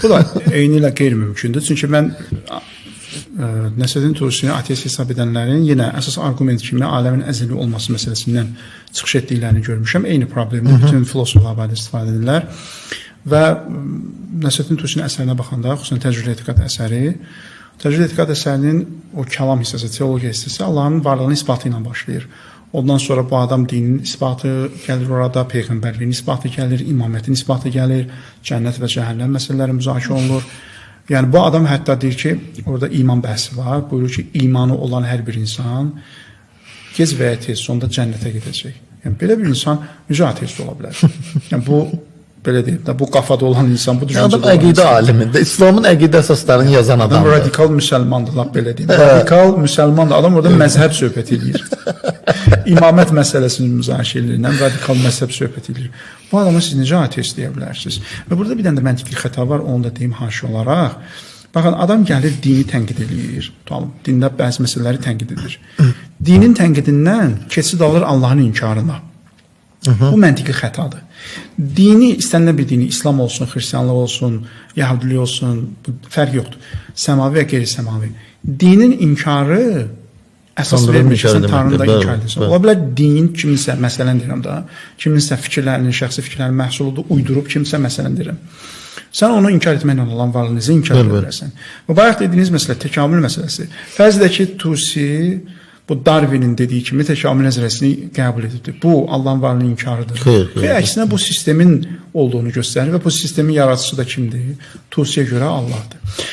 Bu da eyni ilə qeyri-mümkündür. Çünki mən Nəsrəddin Tusini ateist hesab edənlərin yenə əsas arqument kimi aləmin əzəli olması məsələsindən çıxış etdiklərini görmüşəm. Eyni problemdə bütün filosoflar barədə istifadə edirlər. Və Nəsrəddin Tusinin əsərinə baxanda, xüsusən Təcrid Etiqad əsəri, Təcrid Etiqad əsərinin o kəlam hissəsi, teologiya hissəsi Allahın varlığının isbatı ilə başlayır. Ondan sonra bu adam dinin isbatı gəlir orada, peyğəmbərliyin isbatı gəlir, imamətin isbatı gəlir, cənnət və cəhənnəm məsələləri müzakirə olunur. Yəni bu adam hətta deyir ki, orada iman bəhsi var. Buyurur ki, imanı olan hər bir insan gec və ya tez sonda cənnətə gedəcək. Yəni belə bir insan necə ateist ola bilər? Yəni bu belə deyim də, bu qafada olan insan, bu düşüncədə Adam olan əqidə insan. alimidir. İslamın əqidə əsaslarını yazan Adam adamdır. radikal müsəlmandır, lap belə deyim. Radikal müsəlmandır. Adam orada məzhəb söhbət eləyir. İmamət məsələsini müzakirə eləyir, nə radikal məzhəb söhbət eləyir. Bu adama siz necə ateist deyə bilərsiniz? Və burada bir dənə də məntiqi xəta var, onu da deyim haşiyə olaraq. Baxın, adam gəlir dini tənqid eləyir. Tutalım, dində bəzi məsələləri tənqid edir. Dinin tənqidindən keçid alır Allahın inkarına. Bu məntiqi xətadır. Dini, istənilən bir dini, İslam olsun, xristianlıq olsun, yəhudilik olsun, bu fərq yoxdur. Səmavi və qeyri-səmavi. Dinin inkarı əsas Tanrının vermir ki, inkarı sən Tanrını da deməkdir, bəli, inkar edirsən. bəli. Ola bilər dinin kiminsə, məsələn deyirəm da, kiminsə fikirlərinin, şəxsi fikirlərinin məhsuludur, uydurub kimsə, məsələn deyirəm. Sən onu inkar etməklə olan varlığını necə inkar edə bilərsən? Və bayaq dediyiniz məsələ təkamül məsələsi. Fərz edək ki, Tusi bu Darwinin dediyi kimi təkamül nəzəriyyəsini qəbul edibdir. Bu Allahın varlığının inkarıdır. Xeyr, xeyr. Xeyr, əksinə bu sistemin olduğunu göstərir və bu sistemin yaradıcısı da kimdir? Tusiyə görə Allahdır.